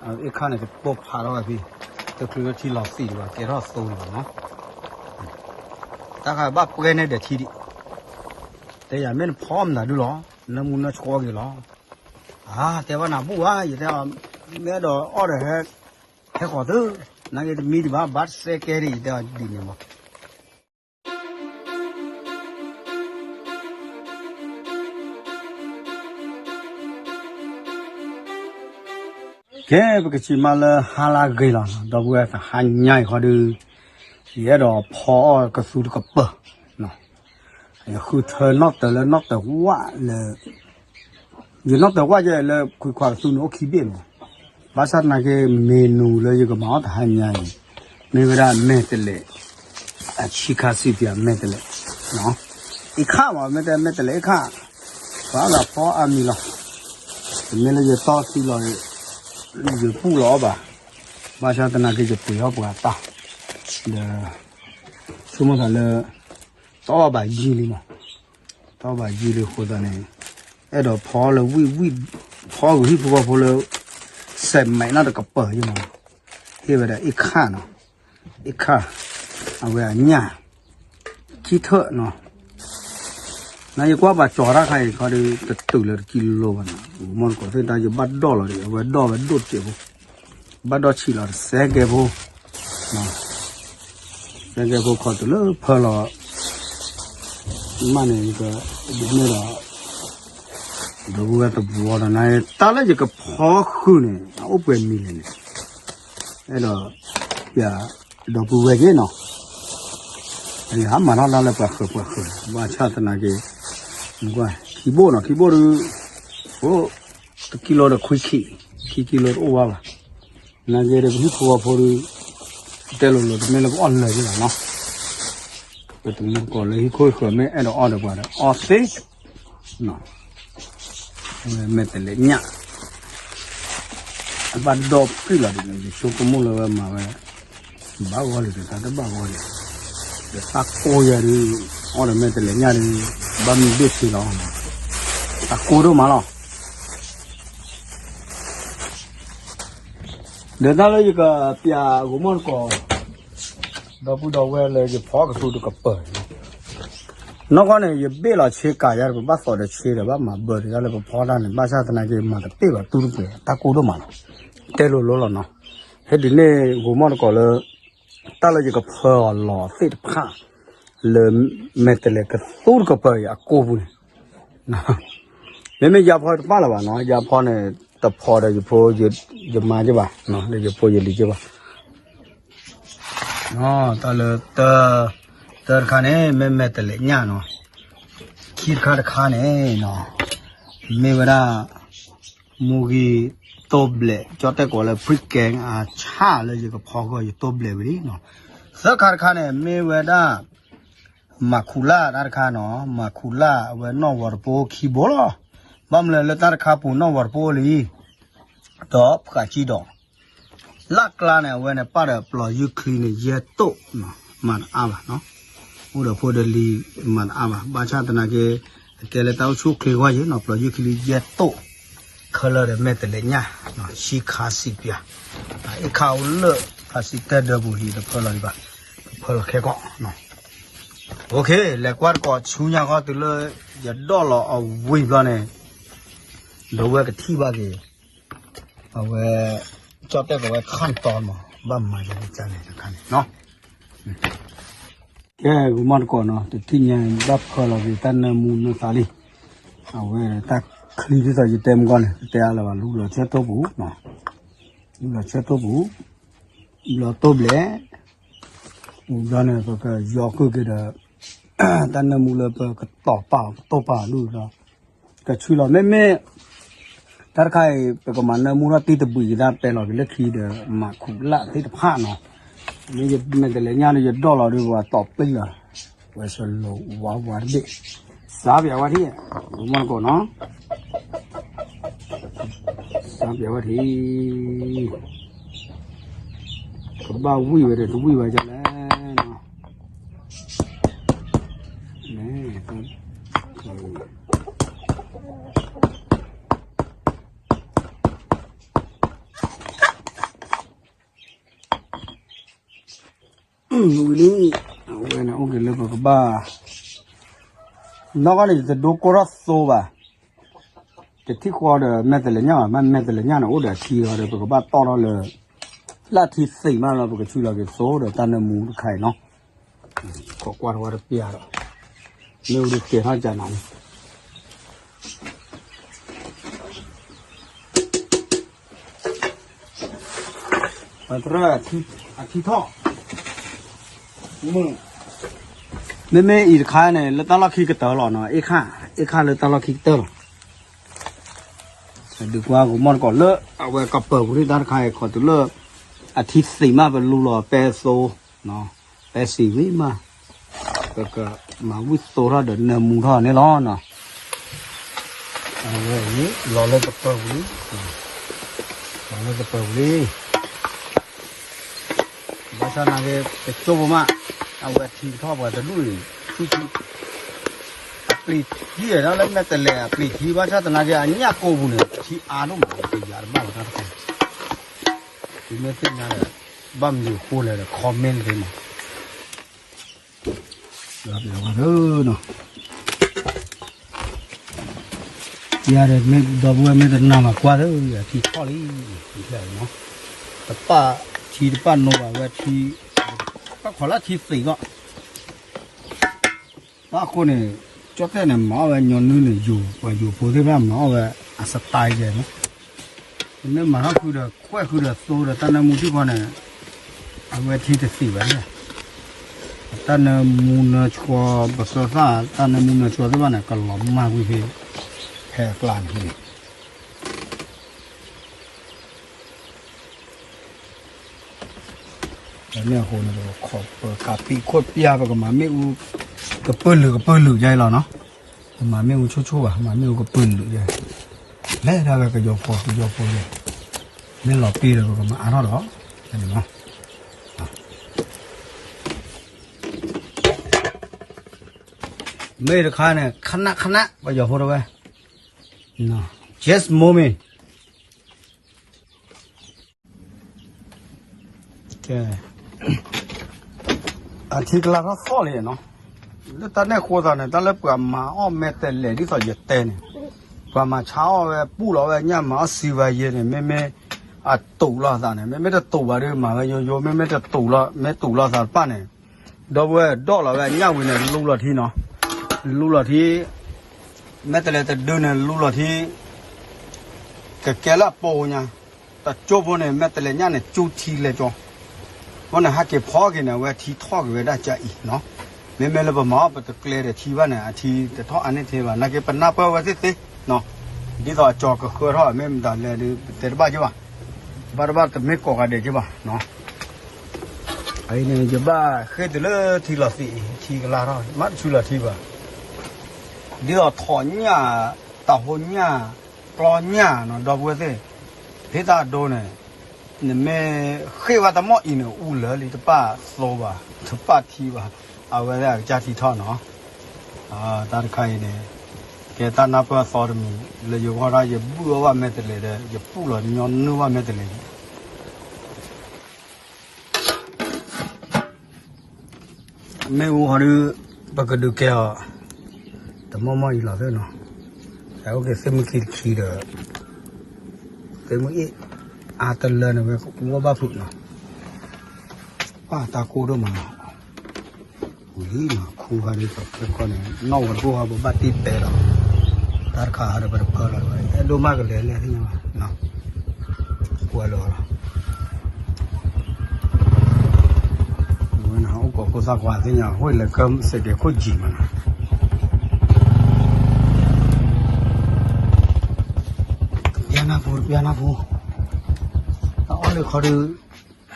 အ့ၣ်ခၣ်န့ၣ် တပိၢ်ဖးထီၣ်ဝဲဖဲ တချုးလၢထံလီၤသံးဒံးဘၣ် ကဲထီၣ်သိလံဘၣ်နီၤ. တၢ်ခါဘၣ်ပှဲၤန့ၢ်ဒီးထံဒံး, တဲယၤမ့ၢ်နဖီမနုၤဒုလီၤ, နၢမူနၢဆှီက့ၤလီၤ. အါ တဲဘၣ်နၤဘူၣ်ဧါ, ယတဲအီၤ မ့ၢ်အဲၣ်ဒိးအီၣ်ဒီးဟဲ ဟဲဃီၤသု, နာ်က့တမံဒံးဘၣ် ဘၣ်စဲကဲဒံး ယတဲအီၤဒ်န့ၣ်မး. ကဲ ပကစံးမးလၢဟါလၢအဂ့ၤလီၤနီၤ, ဒီပုၢ်ဝဲၢ်တဟါညါအံၤခီဒုး ယအဲၣ်ဒိးဖီအီၣ်ကသူတကပၢၤနီၤ, ယဃုထၢနီၣ်တၢၤလၢနီၣ်တၢၤဝၣ်လၢ ယနီၣ်တၢၤဝၣ်ယဲလၢခွံခွါကသူန့ၣ်အိၣ်ခံဘ့ၣ်မး, ဘၣ်ဆၣ်သနာ်က့ မ့ၢ်နူၤလၢယကမၤအီၣ်တဟါညါအံၤ မ့ၢ်ဝဲဒၣ်မဲာ်တဲးလဲး အဆံခါစံးပၠးမဲာ်တဲးလဲး, အ့ၣ်ခၣ်မး မ့ၢ်တဲမဲာ်တဲးလဲးအ့ၣ်ခၣ်, ပှၤအါဂၤဖီအါမံၤလီၤ, တမ့ၢ်လၢယတီသံလီၤ, ယပူၢ်လီၤအီၣ်ဘၣ်, ဘၣ်ဆၣ်သနာ်က့ယပှ့ၤအီၣ်ပှၤတၢ်, ဒီး ဆိကမိၣ်သးလၢ တအီၣ်ဘၣ်ယံာ်လံမး, တအီၣ်ဘၣ်ယံာ်လံအဃိသတးန့ၣ် အဲၣ်ဒိးဖီလၢဝံၣ်ဝံၣ်, ဖီဂုာ်ဟံၣ်ဖိဃီဖိလၢ စဲးမဲးနီၣ်တကပၢၤယမး, ဟ့ၣ်ဝဲဒၣ်အ့ၣ်ခၣ်နီၤ, အ့ၣ်ခၣ်, အဝဲအညၣ် ခံထၢၣ်နီၤ, နယကွၢ်ဘၣ်ကၠီၤတၢ်ခါအံၤခီဒီး တတုၤလၢတကံလိဘၣ်နီၤ, မီၢ်တကိးသ့ၣ်တၢ်ယဘၣ်ဒီၣ်လီၤဒီး အဝဲဒီၣ်ဝဲဒိၣ်တစဲးဖိ, ဘၣ်ဒီၣ်ဆံးလီၤတစဲးကဲဖိ, စဲးကဲဖိခီတုၤလၢဖၢလီၤ, မ့ၢ်န့ၣ် ဒ်န့ၣ်ဒီး ဒီပုၢ်ဝဲၢ်တဘျီဒီး နတၢ်လၢယကဖီဃုာ်န့ၣ် အအိၣ်ပှဲၤမံၤလဲၣ်န့ၣ်, အဲၣ်ဒိး ပျး ဒီပုၢ်ဝဲၢ်က့နီၤ, ယမၤထီၣ်တၢ်လၢပှၤဃၢၤပှၤဃၢၤ ဘၣ်ဆၣ်သနာ်က့ ခံဘိနီၤ ခံဘိဒီး အိၣ် တကံလိဒီးခွံခံ, ခံကံလိတအိၣ်ဝဲဘၣ်, နာ်က့ဒီးပဟံၣ်ဖိဃီဖိဒီး တဲလိၤလိၤတမ့ၢ်လၢပအီၣ်လၢာ်က့ဘၣ်နီၤ, ပတမူတကိးလၢဟံၣ်ခိၣ်ဟံၣ်ဃၢၤမ့ၢ်အဲၣ်ဒိးအီၣ်ဒီးပှၤဒီးအီၣ်သ့ မဲာ်တဲးလဲးညၣ် အဘၣ်ဒီပုၢ်လီၤဒ်န့ၣ် ယဆိကမိၣ်လၢဝဲမၤဝဲ ဘၣ်ဂီၢ်လံဒီး တၢ်တဘၣ်ဂီၢ်လံ, ဒီးတၢ်ကိၢ်ယၤဒီး အီၣ်ဒီးမဲာ်တဲးလဲးညၣ်ဒီး ဘၣ်မံဘ့ၣ်ဆ့လီၤ, တၢ်ကိၢ်ဒိၣ်မးလီၤ. ဒီးတၢ်လၢယကပျးဂီၤမီၢ်တကိး ဒီပုၢ်ဒီဝဲၢ်လၢယဖီကသူတကပၢၤန့ၣ်, နီၢ်ကီၢ်န့ၣ် ယဘ့ၣ်လီၤဆ့ကၤယါဒီး ပဘၣ်သိးဒီးဆ့ဒီး ဘၣ်မၤဘၢဒီးတၢ်လၢပဖီတၢ်န့ၣ် ဘၣ်ဆၣ်သနာ်က့ မၤတပ့ၢ်ဘၣ် တူၢ်တပှဲၤ တၢ်ကိၢ်ဒိၣ်မးလီၤ. တဲလိၤလိၤလီၤနီၤ, ဟဲဒ်န့ၣ်ဂီၤမီၢ်တကိးလၢ တၢ်လၢယကဖီအီၤလီၤသ့ၣ်တဖၣ် လၢမဲာ်တဲးလဲးကသူတကပၢၤအံၤအကိၢ်ပူၤန့ၣ် မ့မ့ၢ်ယါဖီတပၣ်လၢၤဘၣ်နီၤ, ယါဖီန့ၣ် တဖီဒီးယဖိ ယမါက့ဘၣ်, ဒီးယဖိယလံၤက့ဘၣ်. တၢ်လၢ တၢတခါန့ၣ် မ့ၢ်မဲာ်တဲးလဲးညၣ်နီၤ, ခံတခါတခါန့ၣ်နီၤ, မ့ၢ်ဝဲဒၣ် မူဂံၢ်တိၢ်ဘျဲး ကၠီၣ်တဲၣ်ကိးလၢ ဖရံကဲအဆၣ်လၢယကဖီဂီၢ် ယတိၢ်ဘျဲးဝံၤလံနီၤ, သၢခါတခါန့ၣ် မ့ၢ်ဝဲဒၣ် မၤခူးလၢ်တၢ်တခါနီၤ, မၤခူးလၢ်အဝဲနီၣ်ဝီၤတပိခံဘိလီၤ. ဘၣ်မနုၤလၢတၢ်တခါပူၤနီၣ်ဝီၤတပိလံ, ဒီးဖှးကံဒီး လၢ်ကျါန့ၣ် အဝဲန့ၣ် ပၣ်ဒီးပျီၤယုၢ်ချံန့ၣ် ယဲၢ်တိၢ်နီၤ, မၤတအါဘၣ်နီၤ, အိၣ်ဒီးဖိဒီးလံၤ မၤတအါဘၣ်. ဘၣ်ဆၣ်သနာ်က့ အကဲလၢတၢ်အိၣ်ဆူၣ်အိၣ်ချ့ဂီၢ်ယ့ၣ်နီၤ, ပျီၤယုၢ်ချံလံယဲၢ်တိၢ် ခဲလၢာ်ဒီးမဲာ်တဲးလဲးညၣ်, ဆံခါစံးပၠး, အ့ၣ်ခၣ်အိၣ်လၢ ဖါစံတၢၢ်ဒၢပူၤဟံး တဖၢလီၤဒံးဘၣ်, တဖၢလီၤခဲကီး. လဲၤကွၢ်တကိးဆူညါဃီတုၤလၢ ယဒီၣ်လီၤအဝံၤဘျီန့ၣ် ဒီးဝဲကထံၣ်ဘၣ်က့ၤ အဝဲ ကၠီၣ်တဲၣ်ကဝဲခၣ်တီမး ဘၣ်မၤယၤကန့ၣ်တခါန့ၣ်နီၤ. ကဲ ဂီၤမီၢ်တကိးနီၤ တထံၣ်ညါဘၣ်ဖၢလီၤက့ၤတၢ်နၢမူနၢသးလံ. အဝဲတၢ်ချံဒ်သိးယတဲမုၢ်ဂီၢ်န့ၣ် တတဲအါလၢၤဘၣ် လူလီၤဆၢတိၢ်ပူၤ, လူလီၤဆၢတိၢ်ပူၤ, ဘျီတိၢ်ဘျဲး, အိၣ်ဘျီန့ၣ် ပကယီၤကုၢ်က့ၤဒီး တၢ်နၢမူလၢပကတီၤပာ်အီၤ ကတိၢ်ပာ်အီၤဒုၣ်ဒီး ကဆူလီၤ မ့မ့ၢ် တၢ်တခါအံၤ ပကမၤနၢမူထီၣ်တံၢ်တဘှံးက့ၤ တၢ်ပဲလီၤက့ၤလၢခံဒီး မၤခူးလၢ်သ့ၣ်တဖၣ်နီၤ, မ့ၢ်ယမဲာ်တဲးလဲးညၣ်ဒီး ယဒီၣ်လီၤဒီး ပှၤတီၤပ့ၢ်လီၤ, ဝဲစလိၤဝါဝါတဘ့ၣ်, စးပၠးဝဲထံၣ်, ဂီၤမီၢ်တကိးနီၤ, စးပၠးဝဲထံၣ်, ကဘၣ်ဝံၣ်ဝဲဒီး တဝံၣ်ဝဲဒ်လဲၣ်နီၤ. န့ၣ် ဝံၤလံ, အဝဲန့ၣ်အိၣ်က့ၤလၢပကဘၣ်, နီၢ်ကီၢ်န့ၣ် ယတဒိကိၢ်ထီၣ်သိဘၣ်, တထံၣ်ဃီဒီးမဲာ်တလဲၤညၣ်ဘၣ်, မ့ၢ်မဲာ်တလဲၤညၣ်န့ၣ် အိၣ်ဒီးအထံဃီဒီး ပကဘၣ်တီၢ်ထီၣ်လၢ လၢအထံသ့ၣ်မးလီၤ, ပကဆူလီၤက့ၤသိဒီးတၢ်နၢမူတခါအံၤနီၤ, ခိးကွၢ်ထီၣ်ဝဲတပျၢ်ဒီး, မ့ၣ်အူဒုးကဲထီၣ်ကနၤန့ၣ် ပသရၣ်, အထံထီၣ်, မ့မ့ၢ်အံၤတခါန့ၣ် လၢတၢ်လီၢ်ခံကတၢၢ်လီၤနီၤ, အ့ၣ်ခၣ်, အ့ၣ်ခၣ်လၢတၢ်လီၢ်ခံကတၢၢ်လီၤ, ဒုးကွၢ်ကမီၣ်တကိးလၢ အဝဲကပၢၤပူၤန့ၣ် တၢ်တခါအံၤ ခီတုၤလၢ အထံသ့ၣ်မး ပလူလီၤပဲသိနီၤ, ပဲစံးဝံၤမး ပကမၤဝံၣ်သိထီၣ်ဒီးနၢမူထီၣ်န့ၣ်လီၤနီၤ, အဝဲအံၤ လီၤလၢကပၢၤပူၤလံ, လီၤလၢကပၢၤပူၤလံ, ဘၣ်ဆၣ်နာ်က့ တကၠိဖိမး, အဝဲထံကထီၣ်ပှၤတဒူၣ်အံၤ, ထံထံ အပျံၤထံဒီးလၢမဲာ်တလဲၤအပျံၤထံ ဘၣ်ဆၣ်သနာ်က့ အညၣ်ကိာ်ပူၤန့ၣ် ထံအါဒိၣ်မးတယၤတဘၣ်ဝဲတၢ်တခါ, သုမ့ၢ်သ့ၣ်ညါဒီး ဘၣ်မနုၤအဃိလဲၣ်ဒီး comment သ့မး လီၤပျၢၤဝဲဒၣ်နီၤ, ယၤဒီးမ့ၢ်ဒီပုၢ်ဝဲၢ်မ့ၢ်တနာ်ဘၣ်ကွၢ်လၢအထံထီၣ်လံ, တပၣ်ထံတပၣ်နိဘၣ်ဝဲထံ, ဘၣ်ခိးလၢထံသ့ၣ်ကီး ဘၣ်အဃိန့ၣ် ကၠီၣ်တဲၣ်န့ၣ် မၤအီၣ်ဝဲညီနုၢ်န့ၣ် ယိၤပှၤယိၤဖိသ့ၣ်တဖၣ်မၤအီၣ်ဝဲအ style ယဲၢ်န့ၣ်, မ့ၢ်မၤထီၣ်ဃုာ်ဒီးခွဲးဃုာ်ဒီးသိဒီးတၢ်နၢမူထံဃီန့ၣ်, အဝဲထံတသ့ၣ်ဘၣ်န့ၣ်, တၢ်နၢမူနၢဆှီ ပကသၣ် တၢ်နၢမူနၢဆှီသ့ၣ်တဖၣ်န့ၣ် ကလီၤမၢ်ကွံာ်ဖဲ ဖဲအကျါန့ၣ် န့ၣ်အဃိန့ၣ် ပကခီၣ်ပကးပံးခိၣ်ပျၢ် ပကမၤမ့ၣ်အူ ကပၢၢ်လုာ်ကပၢၢ်လုာ်ယဲလီၤနီၤ, ပမၤမ့ၣ်အူဆိဆိဘၣ် မၤမ့ၣ်အူကပၢၢ်လုာ်ယဲ, လဲၤဒၣ်ဝဲကယီၤဖိကယီၤဖိယဲ, မ့ၢ်လီၤပ့ၤဒီးပကမၤအါထီၣ်ဒီး, န့ၣ်လီၤ မ့ၢ်တခါန့ၣ် ခနၣ်ခနၣ် ပယီၤဖိတဝဲ, just moment, ကဲ, အထံကလါထီၣ်သီၣ်လံနီၤ, လၢတၢ်န့ၣ်အဃိသတးန့ၣ် တၢ်လၢပှၤမၤအီၣ်မဲာ်တဲးလဲးဒ်သိးယတဲန့ၣ်, ပှၤမၤဆါအီၣ်ဝဲ ပူၣ်လီၤဝဲညၣ် မၤအီၣ်စံးဝဲယဲန့ၣ် မ့မ့ၢ်အတူးလိာ်သးန့ၣ် မ့မ့ၢ်တတူးဘၣ်ဒီး မၤဝဲယိယိ မ့မ့ၢ်တတူးလီၤ မ့ၢ်တူးလိာ်သးတဖၣ်န့ၣ် ဒီပုၢ်ဝဲၢ် ဒိးလီၤဝဲအညၣ်ဝံၤန့ၣ် လူလီၤထံနီၤ, လူလီၤထံ, မဲာ်တဲးလဲးတဒုန့ၣ် လူလီၤထံ, ကကဲလၢအပိညါ, တကၠိဖိန့ၣ် မဲာ်တဲးလဲးညၣ်န့ၣ် ကၠူထံလဲကၠီ, အဃိန့ၣ်ဟဲက့ၤဖီက့ၤန့ၣ် အဝဲထံထီၣ်က့ၤဝဲဒၣ်ကၢအံၤနီၤ, မ့မ့ၢ်လၢပမၤအီၣ်ပတကျဲဒီးထံဘၣ်န့ၣ် အထံတထီၣ်အါန့ၢ်ထဲဘၣ် နာ်က့ပနၢ်ပၢၢ်ဝဲသ့ၣ်သ့ၣ်နီၤ, ဒ်သိးအကၠီၤကဃၢထီၣ် မ့ၢ်မတၤလဲၣ်ဒီး ပတဲတဘၣ်က့ၤဘၣ်, ဘၣ်တဘၣ်တမ့ၢ်ကိးဂၤဒဲးက့ၤဘၣ်နီၤ, အအံၤန့ၣ် ယဘၣ်ဃ့ၢ်တုၤလၢထံလီၤသံးအံၤ ထံကလါထီၣ် မ့ၢ်တဆူလီၤထံဘၣ်, ဒ်သိးထိးညၣ်, တၢ်ဟိညၣ်, ကျီညၣ်နီၤ ဒီပုၢ်ဝဲၢ်သ့ၣ်, ဖဲတၢ်ဒိန့ၣ် နမ့ၢ်ဃ့ၢ်ဝဲတမီၢ်အံၤန့ၣ် အူလၢာ်လံတပၣ်သိဘၣ်, တပၣ်ထံဘၣ်, အဝဲသ့ၣ်အကစၢ်ထံထီၣ်နီၤ, တၢ်တခါအံၤန့ၣ် ကဲတၢ်နၢ်ပၢၢ်အသီတမံၤ လၢယဂီၢ်ဒၣ်ယဘုၣ်အီၣ်ဘၣ်မဲာ်တဲးလဲးဒီး ယပူၣ်လီၤညီနုၢ်ဘၣ်မဲာ်တဲးလဲးန့ၣ် မ့ၣ်အူဃီဒုး ပကဒုးကဲအီၤ တမီၢ်မီၢ်အံၤလီၤသ့ၣ်နီၤ, ဟဲအိၣ်က့ၤသ့ၣ်မုၢ်ခံတခံဒီး သ့ၣ်မုၢ်အ့ၣ် အါတလၢန့ၣ်ဝဲကဝီဘၣ်ဖုးနီၤ, ပၢ်တၢ်ကိၢ်ဒိၣ်မးနီၤ, ဝံၤလံနီၤ ခူဟးဒုးပကဲကီၢ်န့ၣ် နီၣ်ဝဲတဘိဟးပဘၣ်တ့ပဲလီၤ, တၢ်တခါဟးဒီးပတပၢလီၤ အဲၣ်ဒိၣ်မးကလဲၤလဲၣ်သ့ၣ်ညါဘၣ် ကွၢ်လီၤလီၤ ဝဲန့ၣ် အိၣ်ကိးဖိသၣ်ခွါသ့ၣ်ညါ ဟိၣ်လၢကစဲးကဲခိၣ်ကံၤမးနီၤ ပျၢ်နၢ်ဖိ ပျၢ်နၢ်ဖိ အအီၣ်လၢခီဒုး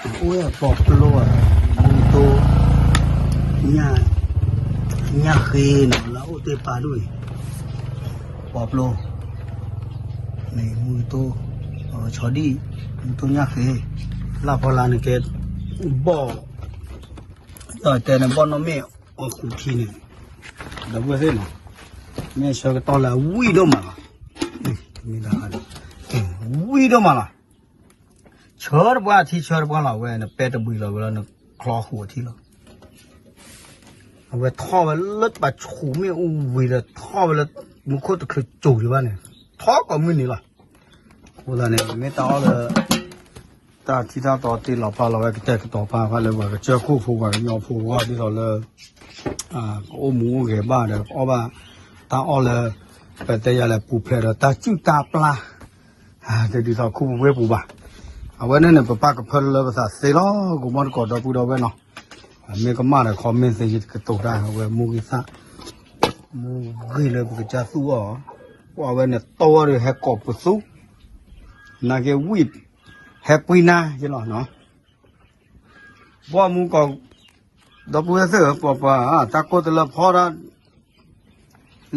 အိၣ်ဝဲအပီၤပျိဧါ မူတိ ညၣ် ညၣ်ဃ့နီၤ လၢအိၣ်တ့ၢ်ပာ်ဒိၣ်အံၤ ပီၤပျိ မ့ၢ်မူတိ ဆီဒံၣ် မူတိညၣ်ဃ့ လၢဖီလာ်န့ၣ်ကဲ ဘီၣ် ဒီးတဲန့ၣ် ဘီၣ်နီၣ်မ့ၣ်အီၣ်ဃုာ်ထံန့ၣ် ဒီပုၢ်ဝဲၢ်သ့ၣ်နီၤ မ့ၢ်ဆၢကတီၢ်လၢအဝံၣ်ဒိၣ်မးလီၤ မ့ၢ်ဒၣ် ဝံၣ်ဒိၣ်မးလီၤ ဆၢတပှၢ်ထံဆၢတပှၢ်လီၤ ဝဲန့ၣ် ပဲတဘှံးလီၤဝဲလီၤ နချီဃုာ်အထံလီၤ အဝဲထီၣ်ဝဲလၢပှၤဆူၣ်မ့ၣ်အူဝံၤဒီး ထီၣ်ဝဲလၢမူခိၣ်တချုးကၠိၤဒံးဘၣ်န့ၣ်, ထီၣ်ကိးမုၢ်နံၤလီၤ. အဃိသတးန့ၣ် မ့ၢ်တၢ်အီၣ်လၢ တၢ်ထံၣ်တၢ်တီတ့လီၤပာ်လီၤဝဲကတဲာ်ကတီၤပာ်ဖးလၢပှၤကစၢၢ်ခိၣ်ဖိ ပှၤကညီဖိအဂီၢ် ဒ်သိးလၢ ကအိၣ်မူအိၣ်ဂဲၤဘၣ်ဒီး ကအီၣ်ဘၣ်တၢ်အီၣ်လၢ ပတဲယၤလဲၣ်ပူၤဖျဲးဒီးတၢ်စုၣ်တၢ်ပျၢ် တဒ်သိးခိၣ်ပူၤဝ့ၢ်ပူၤဘၣ်. အဝဲန့ၣ်န့ၣ် ပပာ်ကဖၢလၢပသးသ့လီၤ ကမီၢ်တကိးဒီပုၢ်ဒီဝဲၢ်နီၤ. မ့ၢ်ကမၣ်ဒီး comment သ့ယကတိၤတၢ် အဝဲမူဂံၢ်သၣ် မူဂံၢ်လၢပကစၢ်သူၣ်အီၤ, ပှၤဝဲန့ၣ်တီဝဲဒီးဟဲကိးပသူ, နာ်က့ဝံၣ် ဟဲပှံနါယလီၤနီၤ. ဘီမူကီး ဒီပုၢ်ဝဲၢ်သ့ၣ်ဧၢ ပှၤပှၤ တၢ်ကိၢ်တလၢဖီဒၣ်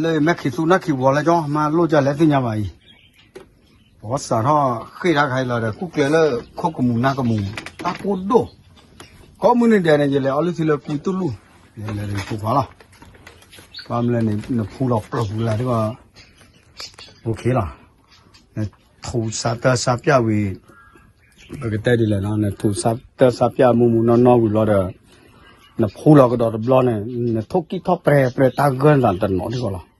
လၢမဲာ်ခံးသူၣ်နၢ်ခံးဝီၤလၢကၠီ မၤလိၣ်ကၢ်လဲၣ်သ့ၣ်ညါဘၣ်အံၤ, ပစးထီၣ်ဃ့ၢ်တၢ်ခါအံၤလီၤဒီး ကူၣ်ကျဲၤလၢခိၣ်ကမူၤနၢ်ကမူၤ တၢ်ကိၢ်ဒိၣ်, ကိးမုၢ်နံၤဒဲးန့ၣ် ယလဲၤအီလုၢ်ထံလၢကွံတူၢ်လူၢ်, ယလဲၤဒီးယဖိခွါလီၤ. ဘၣ်မနုၤလဲၣ်န့ၣ် နဖူလီၤပျီၢ်ပူၤလၢ်ဒ်ဘၣ်, အိၣ်ခ့လီၤ, နထူးစးတၢ်စးပျၢ်ဝံၤ ပကတဲဒ်လဲၣ်နီၤ နထူးစးတၢ်စးပျၢ်မူမူနီၢ်နီၢ်ဝံၤဘျီဒီး နဖူလီၤကဒီးတဘျီန့ၣ် နထိၣ်ကံၢ်ထီၣ်ပြဲၤပြဲၤတၢ်ဂၢၢ်နသးတနီၤဒ်ကီးလီၤ.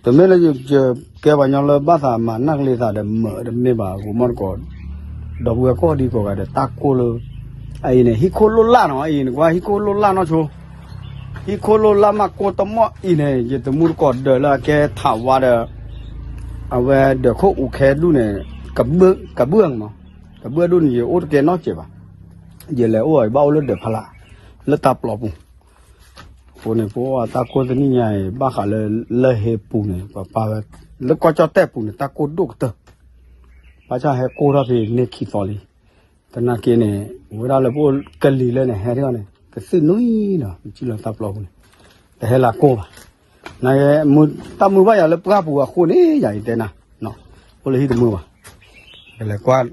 တမ့ၢ်လၢ ယကဲပှၤကညီလၢဘၣ်သးမၤနၢ်ကလ့သးဒီးမၢးတမ့ၢ်ဘၣ် ကမီၢ်တကိး ဒီပုၢ်ဝဲၢ်ကိးဒံကိးဂၤဒီးတၢ်ကိၢ်လၢ အအံၤန့ၣ် ဟံၣ်ခိၣ်လိၣ်လၢ်နီၤ အအံၤန့ၣ် ကွၢ်ဟံၣ်ခိၣ်လိၣ်လၢ်နီၢ်ဆိ ဟံၣ်ခိၣ်လိၣ်လၢ်မးကိၢ်တမီၢ်အံၤန့ၣ် ယတမူတကိးဒၢးလၢအကဲထးဝါဒီး အဝဲဒၢးခိၣ်အူခဲဒူၣ်န့ၣ် ကဘၢၣ်မး, ကဘၢၣ်ဒူၣ်န့ၣ် ယအိၣ်တကဲနီတစဲးဘၣ်, ယလဲၤအိၣ်အီၤ ယဘၣ်အိၣ်လၢဒၢးဖးလၢ် လၢတၢ်ပျီပူၤ, အဃိန့ၣ် ပအိၣ်အတၢ်ကိၢ်တနံၣ်ညါအံၤ ဘၣ်ဃးလၢလၢၢ်ဟ့ပူၤန့ၣ် ပပာ်ဝဲ လၢကီၢ်ကၠီၣ်တဲၣ်ပူၤန့ၣ် တၢ်ကိၢ်ဒိၣ်ကတၢၢ်, ဘၣ်ဆၣ်ဟဲကိၢ်ထီၣ်ဖဲန့ၣ်ခံသီလံ, သနာ်က့န့ၣ် ဝဲဒၣ်လၢပအိၣ်ကလံၤလၢန့ၣ် ဟဲထီၣ်န့ၣ် ကသ့ၣ်နွံနီၤ ပစံၣ်လီၤတၢ်ပျီပူၤန့ၣ် တဟဲလၢကိၢ်ဘၣ်, န တၢ်မုာ်ဘၣ်ယၤလၢပှၢ်ပူၤအဃိန့ၣ် ယၤအံၤတဲနၤ, အိၣ်လၢဟံၣ်တမုာ်ဘၣ်, ကလဲၤကွၢ်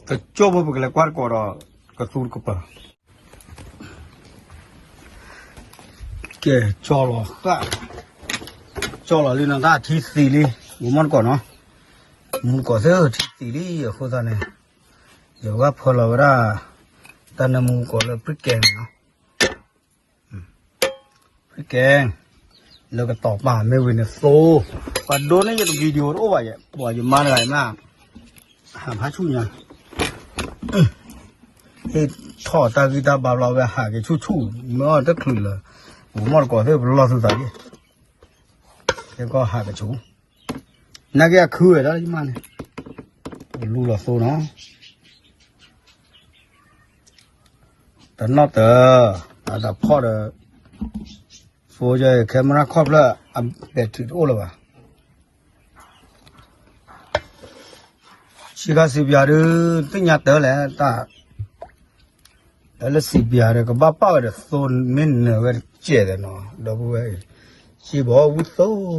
ကကၠိၢ်ဖိပကလဲၤကွၢ်တကိးဒီး ကသူတကပၤ ကဲ ကၠီလီၤဃၣ်, ကၠီလီၤလံနီၤ တၢ်ထံသံးလံ, မူမီၢ်တကိးနီၤ, မူတကိးသ့ၣ်ထံသံးလံ အဃိသတးန့ၣ် ယဝဲဖၢလီၤဝဲဒၣ် တၢ်နၢမူတကိးလၢပြံၣ်ကဲန့ၣ်နီၤ, ပြံၣ်ကဲ လၢကတီၤပာ်မ့ၢ်ဝံၤန့ၣ်သိ, ပှၤဒိန့ၢ်ယတ video တအိၣ်ဘၣ်ယဲ ပှၤယမါတဂၤအံၤမး ဟးဖးဆူၣ်ညါ ဟ့ၣ်ထီၣ်တၢ်ဂံၢ်တၢ်ဘါဘျီဝဲဟးက့ၤဆူၣ်ဆူၣ် မ့ၢ်အီၣ်တချုးလၢၤ, ပမီၢ်တကိးသ့ၣ်ပလီၢ်သုသးလံ, ကဲကီၢ်ဟးကဆူၣ်, နာ်က့အခုဝဲဒၣ်ယမါန့ၣ်, လူလီၤသိနီၤ, တနီၣ်တၢၤ, အတၢ်ဖီၣ်ဒီး phone ယ camera ခီၣ်ဖျၢၣ် အ battery တအိၣ်လၢၤဘၣ် ဆံးခါစံးပယၤဒုး သ့ၣ်ညါတၢ်လဲၣ်တၢ်, လၢစံးပယၤဒီး ကဘၣ်ပာ်ဝဲဒီးသိမ့ၢ်နၢၤဝဲတကဲးဒီးနီၤ ဒီပုၢ်ဝဲၢ်အံၤ, စံးဘီဝံသိ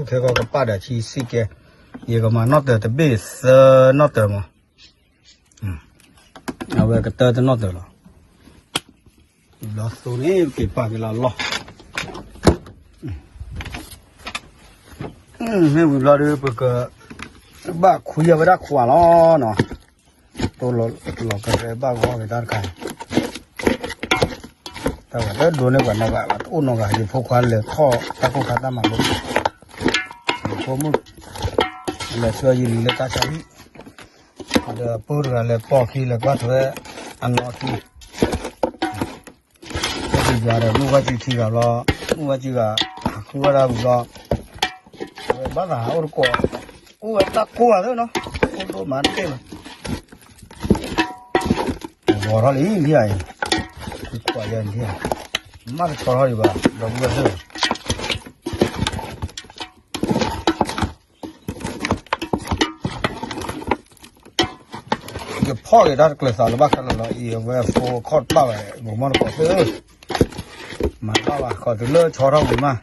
ခဲကီးကပာ်ဒီးဆံးစံးကဲ, ယကမၤနီၣ်တၢၤတဘ့ၣ်သၢနီၣ်တၢၤမး, အဝဲကတၢၢ်တနီၣ်တၢၤလီၤ ဘျီသိန့ၣ်က့ၤပာ်က့ၤလီၤလီၢ်, မ့ၢ်ဝံၤဘျီဒီး ပကဘၣ်ခွံအဝဲဒၣ်ခွးလီၤနီၤ, တိၢ်လီၤကရဲဘၣ်ဂီၢ်က့ၤတၢ်တခါ, တၢ်ဝဲတဒိးန့ၢ်ပှၤနီတဂၤဘၣ် တအိၣ်နီတဂၤ ယဖိခွါလဲၤထီၣ်တၢ်ကိၢ်ခါတၢ်မၤလိ, ယဖိမုၣ် လဲၤဆှၢယလံၤလၢတၢ်ဆါဟံၣ် ဒီးပၢ်တဂၤလဲၤပိာ်ခံလဲၤကွၢ်ထွဲအနီၢ်ခံ, ပၢ်တဂၤဒီးမုၢ်ဝဲၢ်စုခံဂၤဘျီ, မုၢ်ဝဲၢ်စုဂၤ ဟးဃုဝဲဒၣ်ဝံၤဘျီ, ဝဲဘၣ်သးဟးအိၣ်တကိး, အိၣ်ဝဲတၢ်ကိၢ်ဂၤသ့ၣ်နီၤ, အိၣ်ဒိၣ်မးတသ့ၣ်ဘၣ်, ဂီၤထီၣ်လံလံဧါအံၤ, ခွးယၤလံဧါ, မ့ၢ်တဆီထီၣ်ဒံးဘၣ် ဒီပုၢ်ဝဲၢ်သ့ၣ် ယဖီၣ်က့ၤတၢ်တကျၢၤသးလၢဘၣ်ခဲလၢာ်လီၤ အံၤအဝဲဖိခီၣ်တပာ်ဝဲ မိၢ်မီၢ်တကိးသ့ၣ်ဧၢ, မၤတဘၣ်ဘၣ် ခီးတုၤလၢဆီထီၣ်ဝံၤမး,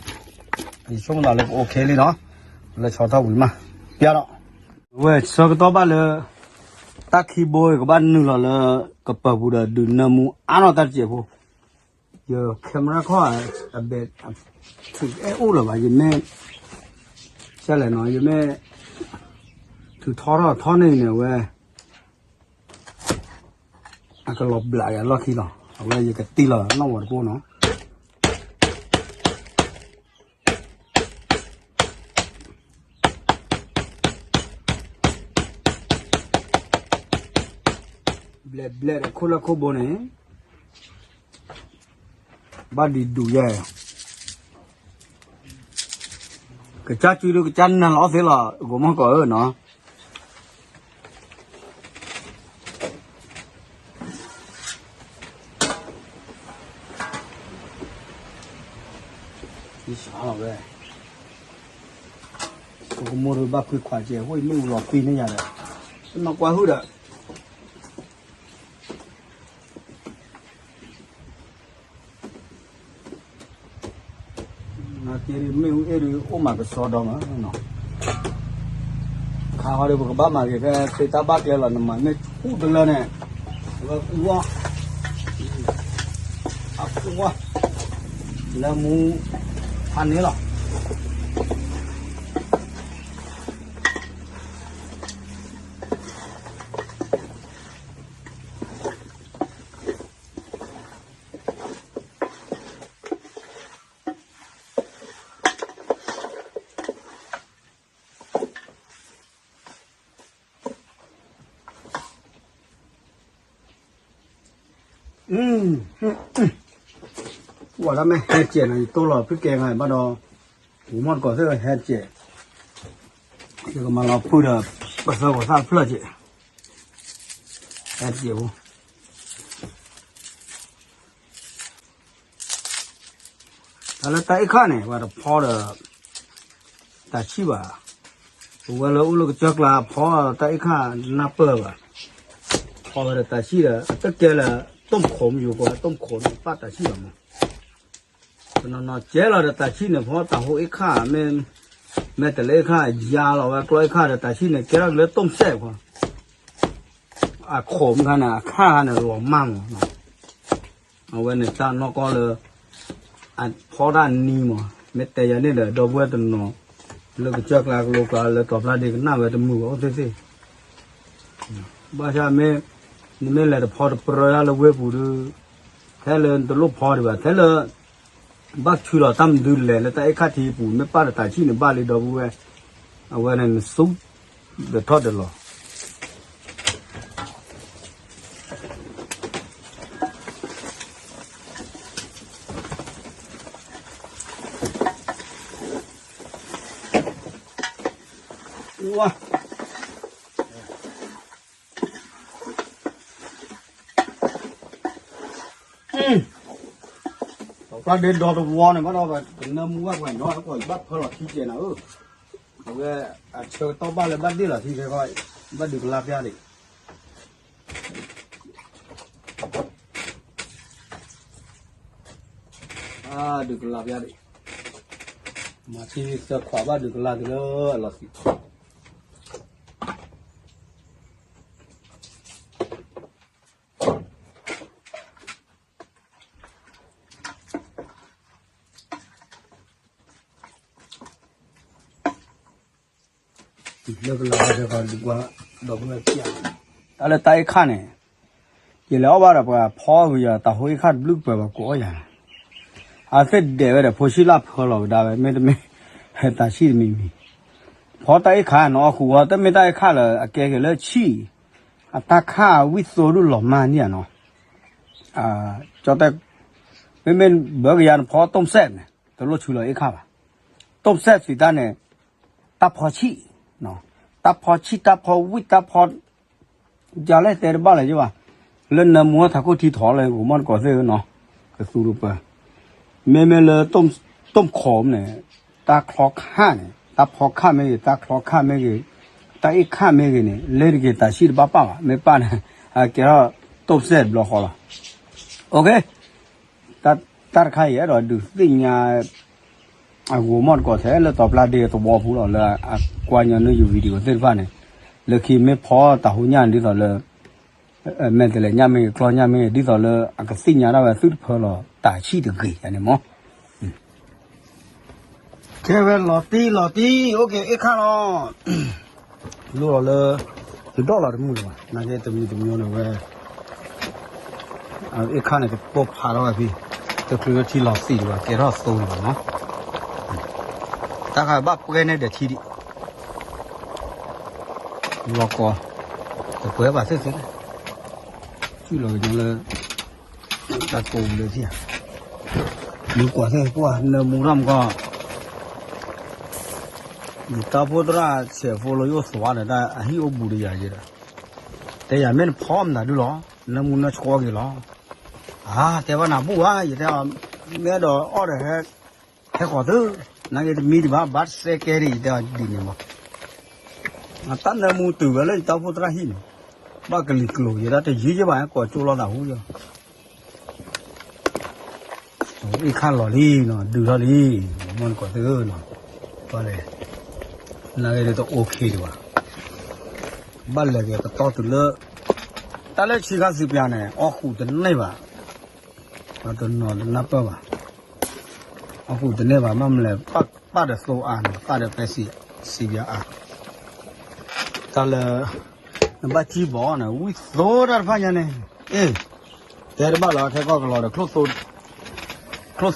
ယဆိကမိၣ်သးလၢကအိၣ်ခ့လံနီၤ, လၢဆီထီၣ်ဝံၤမး, ပျၢ်ဒီး, အဝဲဆၢကတီၢ်ဘၣ်လၢ တၢ်ခံဘိအံၤကဘၣ်နုာ်လီၤလၢ ကပၤပူၤဒီးဒုးနၢမူအါထီၣ်တၢ်တစဲးဖိ ယ camera ခီၣ် အဘဲး ထုးအဲၣ်အိၣ်လၢၤဘၣ် ယမ့ၢ် ကဲလဲၣ်နီၤ ယမ့ၢ် ထုးထီထီၣ်ထီန့ၢ်န့ၣ် အဝဲ အကလီၤဘျးက့ၤအလီၢ်ခံလီၤ အဝဲယကတံၢ်လီၤနီၣ်ဝီၤတပိၢ်နီၤ ဘျဲၣ်ဘျဲၣ်ဒီးခိၣ်လၢခိၣ်ဘိန့ၣ် ဘၣ်ဒံးဒူၣ်ယဲၢ်, ကစၢ်စုဒုကစၢ်နၢ်လီၤအီၣ်သ့လီၤ ဂိၤမီၢ်ကီၢ်ဧၢနီၤ. ဝဲ ပကမိၢ်တဘၣ်ကွံခွးကဲ ဟိၣ်အံၤမ့ၣ်အူလီၤပံန့ၢ်ယၤဒီး ပနီၢ်ကွၢ်ဟုၣ်ဒီး နာ်က့မ့ၣ်အူအ့ၣ်ဒုးအိၣ်မးကစီဒီမးနီၤ, ခါဃီဒီးပကဘၣ်မၤက့ၤဖဲသ့တၢ်ဘၣ်ကျဲလီၤ နမၤမ့ၢ်ဆူၣ်တလၢန့ၣ် ဝဲအူအီၣ် အအူအီၣ် လၢမူဖးန့ၣ်လီၤ. ဝဲဒၣ်မ့ၢ်ဟဲစဲးနီၤ ယတိၢ်လီၤဖုၣ်ကဲဂၤဘၣ်ဒီး ဂိၤမီၢ်တကိးသ့ၣ်ဟဲစဲး, ယကမၤလီၤဖုၣ်ဒီး ပသၢဂီၤသၣ်တဖျၢၣ်စဲး, ဟဲစဲးဖိ တၢ်လၢတၢ်အ့ၣ်ခၣ်န့ၣ် ပှၤတဖီဒီး တၢ်ဆံၣ်ဘၣ်, ပဝဲလၢအိၣ်လၢကစၢၢ်ကျါဖီတၢ်အ့ၣ်ခၣ်နၢ်ပၢၢ်ဘၣ်, ဖီဝဲဒီးတၢ်ဆံၣ်ဒီး အတကဲလၢ တိၢ်ခိးမယူၤ ပှၤတိၢ်ခိးန့ၣ် ပၣ်တၢ်ဆံၣ်ဘၣ်မး, တနီၤနီၤကဲလီၤဒီးတၢ်ဆံၣ်န့ၣ် ဖီတၢ်ဟိအ့ၣ်ခၣ် မ့ၢ်တလၢအ့ၣ်ခၣ် ယါလီၤဝဲကျီအ့ၣ်ခၣ်ဒီးတၢ်ဆံၣ်န့ၣ် ကဲထီၣ်က့ၤလၢတိၢ်စဲးခွါ အခိးမုၢ်ခါန့ၣ် အခၣ်ခါန့ၣ် လီၤမၢ်မးနီၤ, အဝဲန့ၣ်တၢ်နီၢ်ကီၢ်လၢ အဖီတၢ်နံၤမး, မ့ၢ်တဲယၤန့ၣ်ဒီး ဒီပုၢ်ဝဲၢ်တနီၤ လၢကစၢၢ်ကျါကလိကျါ လၢတီၤဖျါဒ့ကနၣ်ဝဲတမုာ်ဘၣ်အိၣ်သ့ၣ်သ့ၣ်, ဘၣ်ဆၣ်မ့ၢ် နမ့ၢ်လဲၤတဖီတပြၢတၢ်လၢဝ့ၢ်ပူၤဒီး ထဲလၢနတလိၣ်ဖီဒံးဘၣ် ထဲလၢ ဘၣ်ဆူလီၤတၢ်မနုၤလဲၣ် လၢတၢ်အ့ၣ်ခၣ်ထံပူၤ မ့ၢ်ပၣ်ဒီးတၢ်ဆံၣ်န့ၣ်ဘၣ်လံ ဒီပုၢ်ဝဲၢ်, အဝဲန့ၣ်နသူ ဒီးထီၣ်ဒီးလီၤ ဝါ ပှၤဒ့ဒီတဝီန့ၣ် ဘၣ်ဒီးပနၢမူဝဲပှၤညီ ကီၢ်ဘၣ်ဖၢလီၤထံကဲနၤဧၢ, အဝဲအဆၢကတီၢ်ဘၣ်လၢဘၣ်ဒ့ၣ်လီၤထံခဲခီ ဘၣ်ဒုးကလါဖျါဒံး, ဘၣ်ဒုးကလါဖျါဒံး, မၤထံသၢခွးဘၣ်ဒုးကလါတုၤလၢအလီၤသံး လၢကလၤဒီး ဒီပုၢ်ဝဲၢ်ခံဂၤ, တၢ်လၢတၢ်အ့ၣ်ခၣ်န့ၣ် ယလဲၤအီၣ်ဘၣ်ဒီးပှၤဖီဝံၤယၤ တၢ်ဟိအ့ၣ်ခၣ်တဘျုးကပၢၤဘၣ်ကိးအီၣ်ယၤ, အသ့ၣ်ဒဲးဝဲဒီး ဖိဆံးလၢဖၢလီၤကဒါဝဲ မ့တမ့ၢ် တၢ်ဆံၣ်တမံၤမံၤ, ဖီတၢ်အ့ၣ်ခၣ်နီၤ အဃုာ်ဝဲ တမ့ၢ်တၢ်အ့ၣ်ခၣ်လၢအကဲက့ၤလၢဆံၣ်, အတၢ်ခၣ်ဝံၣ်သိဒိၣ်လီၤမၢ်န့ၣ်နီၤ, ကၠီတဲ, မ့မ့ၢ်ဘၢကယၤနဖီတိၢ်စဲးန့ၣ် တလိၣ်ဆူလီၤအ့ၣ်ခၣ်ဘၣ်, တိၢ်စဲးစံးတၢ်န့ၣ် တၢ်ဖီဆံၣ်, တၢ်ဖီဆံၣ် တၢ်ဖီဝံၣ် တၢ်ဖီ ယၤလဲၣ်တဲတဘၣ်လၢၤယဘၣ်, လၢနၢမူထးခိၣ်ထံထီၣ်လၢဂိၤမီၢ်တကိးသ့ၣ်ဧၢနီၤ, ကသူတပၢၤ, မ့မ့ၢ်လၢ တိၢ်ခိးန့ၣ် တၢ်ချီခၣ်န့ၣ် တၢ်ဖီခၣ်မ့ၢ်ဂ့ၤ တၢ်ချီခၣ်မ့ၢ်ဂ့ၤ, တၢ်အ့ၣ်ခၣ်မ့ၢ်ဂ့ၤန့ၣ် လၢတက့ၤတၢ်ဆံၣ်တဘၣ်ပၣ်ဘၣ် မ့ၢ်ပၣ်န့ၣ် အကဲထီၣ်တိၢ်စဲးတဘျီဃီလီၤ, တၢ်တခါအံၤအဲၣ်ဒိးဒုးသ့ၣ်ညါ အဂိၤမီၢ်တကိးထဲလၢတီၤပျၢ်ဒ့တဝီပူၤလီၤ လၢအကွၢ်ညီနုၢ်ယ video သ့ၣ်တဖၣ်န့ၣ်, လၢခံမ့ၢ်ဖီတၢ်ဟူညါန့ၣ်ဒ်သိးလၢ မဲာ်တဲးလဲးညါမ့ၢ်ဂ့ၤ ကျီညါမ့ၢ်ဂ့ၤ ဒ်သိးလၢအကသ့ၣ်ညါဒၣ်ဝဲသုတဖၢလီၤ တၢ်ဆံၣ်တဂ့ၤယၤန့ၣ်မီၢ် ခဲဝဲလီၤတံၢ်လီၤတံၢ် အိၣ်က့ၤအ့ၣ်ခၣ်လီၤ, လိၣ်လီၤလၢ ယဒီၣ်လီၤတမုာ်လၢၤဘၣ် နာ်က့တမံၤတမံၤန့ၣ်ဝဲ အ့ၣ်ခၣ်န့ၣ် ကပိာ်ဖးထီၣ်ဝဲဖဲ တချုးလၢထံလီၤသံးဒံးဘၣ် ကဲထီၣ်သိဒံးဘၣ်နီၤ, တၢ်ခါဘၣ်ပှဲၤန့ၢ်ဒီးထံဒံး လီၤကီး တပှဲၤဘၣ်သ့ၣ်သ့ၣ်န့ၣ် လီၤကညီလၢ တၢ်ကိးပူၤလၢထံၣ်ဧါ, မုၢ်ကွၢ်သ့ၣ်ကွၢ် နၢမူထီၣ်မကီၢ်, ယတၢ်အိၣ်ဖှိၣ်သရၣ်ဆဲးဖိလၢယအိၣ်သဝီဒီး တၢ်အဟံၣ်အိၣ်ဘူးဒီးယၤယဲဒီး, တဲယၤမ့ၢ်နဖီမတၤဒုလီၤ, နၢမူနၢဆှီက့ၤလီၤ, အါ တဲဘၣ်နၤဘူၣ်ဧါ ယတဲအီၤ, မ့ၢ်အဲၣ်ဒိးအီၣ်ဒီးဟဲ ဟဲဃီၤသု, နာ်က့တမံဒံးဘၣ် ဘၣ်စဲကဲဒ်အံၤ ယတဲအီၤဒ်န့ၣ်မး, အတၢ်နၢမူတုၤဝဲလၢယတၢ်အိၣ်ဖှိၣ်သရၣ်ဟံၣ်န့ၣ်, ဘၣ်ကလံၤကျိၤ ယဲဒၣ်တယံာ်ယဲဘၣ် ကိးကၠိလီၤသးဟူယီၤ အ့ၣ်ခၣ်လီၤလံနီၤ ဒုးထီၣ်လံ, မီၢ်နကိးသ့ၣ်ဧၢနီၤ, ဘၣ်လဲၣ်, နာ်က့ဒ်တအိၣ်ခ့ဒံးဘၣ်, ဘၣ်လဲၤက့ၤကတီၢ်တုၤလၢ တၢ်လၢဆံခါစံးပၠးန့ၣ် အီၣ်ဃုာ်တန့ၢ်ဘၣ်, တနီၤတနၢ်ပၢၢ်ဘၣ်, အီၣ်ဃုာ်တန့ၢ်ဘၣ် ဘၣ်မနုၤလဲၣ်, ပၣ်ဒီးသိအါနီၤ ပၣ်ဒီးပဲစံး စံးပၠးအါ တၢ်လၢ နဘၣ်စံၣ်ဘီၣ်န့ၣ် ဝံၣ်သိတၢ်တဖၣ်ညါန့ၣ်, အ့ၣ်, တဲတဘၣ်လီၤ ထဲကီၢ်ကလီၤဒီး ချိၣ်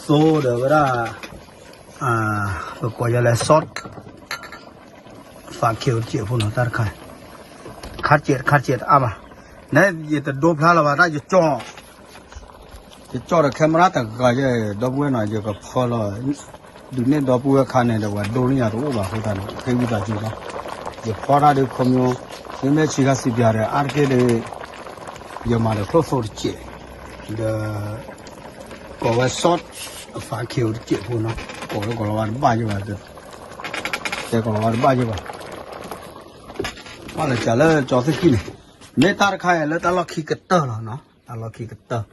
သိဒီးဝဲဒၣ်, ပကိးယၤလဲၣ် sauce, သးခ့တစဲးဖိနီၤ တၢ်တခါ, ခါတစဲးတခါတစဲးတအါဘၣ်, နဲယတဒိဖျါလၢၤဘၣ် တၢ်ယကၠီၣ် ယကၠီၣ်ဒီး camera တဂၤယဲ ဒီပုၢ်ဝဲၢ်နီၤ ယကဖီလီၤ, ဒုးနဲၣ်ဒီပုၢ်ဝဲၢ်ခါန့ၣ်ဒီး ပှၤဒိန့ၢ်ယၤတအိၣ်ဘၣ်အဃိသတးန့ၣ် ဃ့ဝံသးစူၤလီၤ, ယဖီတၢ်ဒုးခီမိ, မ့မ့ၢ်ဆံးခါစံးပၠးဒီး အါတက့ၢ်ဒီး ယမၤဒီးချိၣ်သိတစဲး, ဒီး ကိးဝဲ sauce အသးခ့တစဲးဖိနီၤ, ကိးလၢကိးလီၤဝါတဘၣ်ယဲဘၣ်, တဲကိးလီၤဝါတဘၣ်ယဲဘၣ်, ဘၣ်လၢကလၢကၠီသ့ၣ်ခံန့ၣ်, မ့ၢ်တၢ်တခါအံၤလၢတၢ်လီၢ်ခံကတၢၢ်လီၤနီၤ တၢ်လီၢ်ခံကတၢၢ်,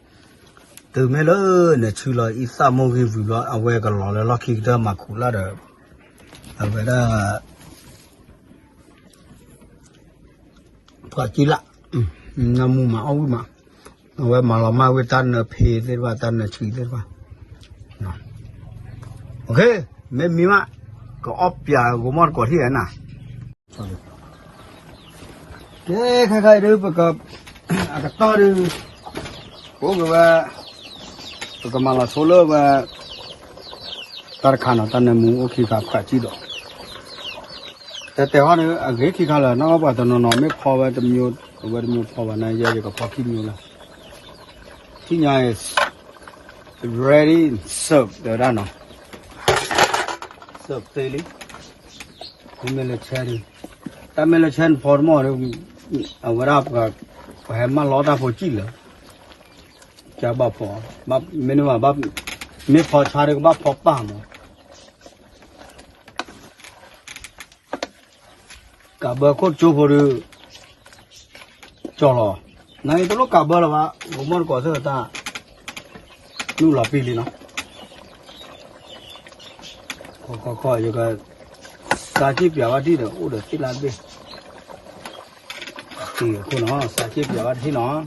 တုၤမ့ၢ်လၢနဆုလီၤအံသၣ်မိၢ်ဂ့ၤဝံၤဘျီ အဝဲကလီၤလၢလီၢ်ခံကတၢၢ်မၤခူၣ်လၢ်ဒီး, အဝဲဒၣ် ပှၤကံလၢ်, နၢမူမၤအီၣ်ဝံၣ်မး, အဝဲမၤလီၤမၢ်ဝဲတၢ်နၢဖ့သ့ၣ်တဖၣ် တၢ်နၢဆံးသ့ၣ်တဖၣ်, မ့မ့ၢ်မး, ကအီၣ်ပၠးဂိၤမီၢ်တကိးထံၣ်ဧါနၤ ကဲ ခဲခါအံၤဒုး ပက, အကတီၢ်ဒုး, ပအိၣ်က့ၤဝဲ, ပကမၤလီၤဆိလၢဝဲ, တၢ်တခါနီၤ တၢ်နၢမူအိၣ်ခံခါပှၤစံၣ်ဒီး, တဲတဲဟီန့ၣ် အဂ့ၤခံခါလၢာ် နီၢ်ပှၤတနီၤနီၤ မ့ၢ်ဖီဝဲတမျိုး, အဝဲတမျိုးဖီဘၣ်န့ၣ် ယဲယကဖီခံမျိုးလၢ, ထံၣ်ညါ ready serve တဲဝဲဒၣ်နီၤ, serve သ့လံ မ့မ့ၢ်လၢဆဲဒုး, တၢ်မ့ၢ်လၢဆဲနဖီတမီၢ်ဒီး, အဝဲဒၣ်ပှၤ, ပှၤဟဲမၢလီၤတၢ်ဖိစံၣ်လၢာ်, ကဘၣ်ဖီ, မ့တမ့ၢ်ဘၣ်, မ့ၢ်ဖီဆါဒီးကဘၣ်ဖီပၢ်မး, ကးဘၢခိၣ်ကၠိဖိဒီး, ကၠီလီၤ, နအံၤတလိၣ်ကးဘၢလၢၤဘၣ် ဂီၤမီၢ်တကိးသ့ၣ်တၢ်, နုာ်လီၤပံလံနီၤ ခီခီခီ ယက, စးစ့ၣ်ပၠးဝဲဒၣ်ဒီး အိၣ်ဒီးသ့ၣ်လၢတဘ့ၣ်, အဃိနီၤ စးစ့ၣ်ပၠးဝဲဒၣ်တထံၣ်နီၤ, အ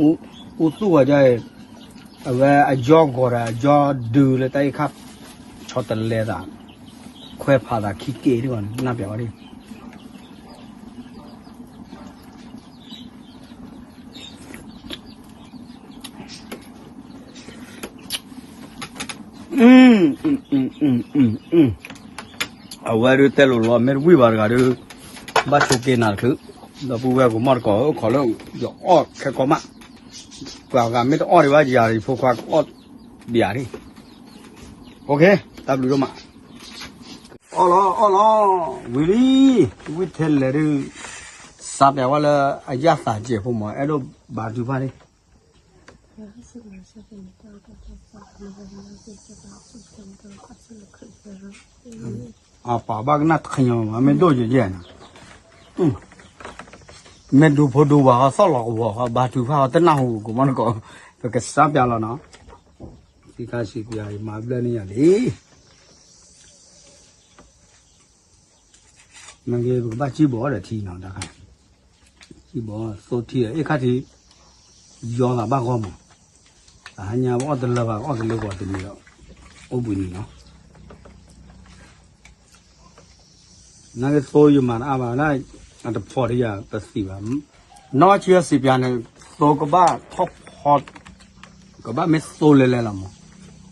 ိၣ်, အိၣ်သူၣ်ဝဲဒၣ်, အဝဲအယီၢ်ဂီၤဒီး အယီၢ်ဒုးလၢတၢ်အ့ၣ်ခါ, ဆီတလဲသး, ခွဲးဖးသးခံက့ၤဒ်ဘၣ် နၢ်ပၠးဝဲဒၣ် အဝဲဒုးတဲလိၤလီၤ မ့ၢ်တဝံၣ်ဘၣ်တဂၤဒီး, ဘၣ်ဆိးက့ၤနၤတချုး, ဒီပုၢ်ဝဲၢ်ကမီၢ်တကိး အိၣ်ခိးလၢ ယအီၣ်ခဲကိာ်မး, ပှၤဂၤမ့ၢ်တအီၣ်ဒံးဘၣ် ယၤယဖိခွါကအီၣ်, ဘၣ်ယၤဒၣ်, တၢ်ဘျုးဒိၣ်မး, အီၣ်လီၤ အီၣ်လီၤ, ဝံၤလံ, ဝံၣ်ထဲလဲၣ်ဒုး, စးပၠးဝဲလၢအယၣ်သးစဲးဖိမး အဲၣ်ဒိးဘါထုကဖၣ်န့ၣ် အပာ်ဘၣ်ကနၣ်တခီညါမး မ့ၢ်ဒိၣ်ယဲၢ်ယဲၢ်န့ၣ်, မ့ၢ်ဒိၣ်ဖိဒိၣ်ဝၤ သီၣ်လီၤကဝီၤ ဘါထုကဖၣ် တနၢ်ဟူ ကမီၢ်နကိး, ပကစးပၠးလီၤနီၤ, သံခါဆံးပၠး ယမၤဘျၢၣ်န့ၢ်ယၤလံ မ့ၢ်ဂ့ၤ ပကဘၣ်စံၣ်ဘီၣ်ဒီးထံနီၤ တခါ, စံၣ်ဘီၣ်သိထံ အ့ၣ်ခါထံ, ယီၤသးဘၣ်ဂီၢ်မး, တဟါညါပအီၣ်တလၢဘၣ် အီၣ်တလၢပှၤတနံၤဒီး, အိၣ်ဘှံးနံၤနီၤ, နာ်က့သိယမၤတအါဘၣ် အတဖီၣ်တယၤပသံၣ်ဘၣ်, နီၢ်ဆံးဆံးပၠးန့ၣ်, သိကဘၣ်ထီၣ်ဖီ ကဘၣ်မ့ၢ်သိလဲၤလဲၤလီၤမး,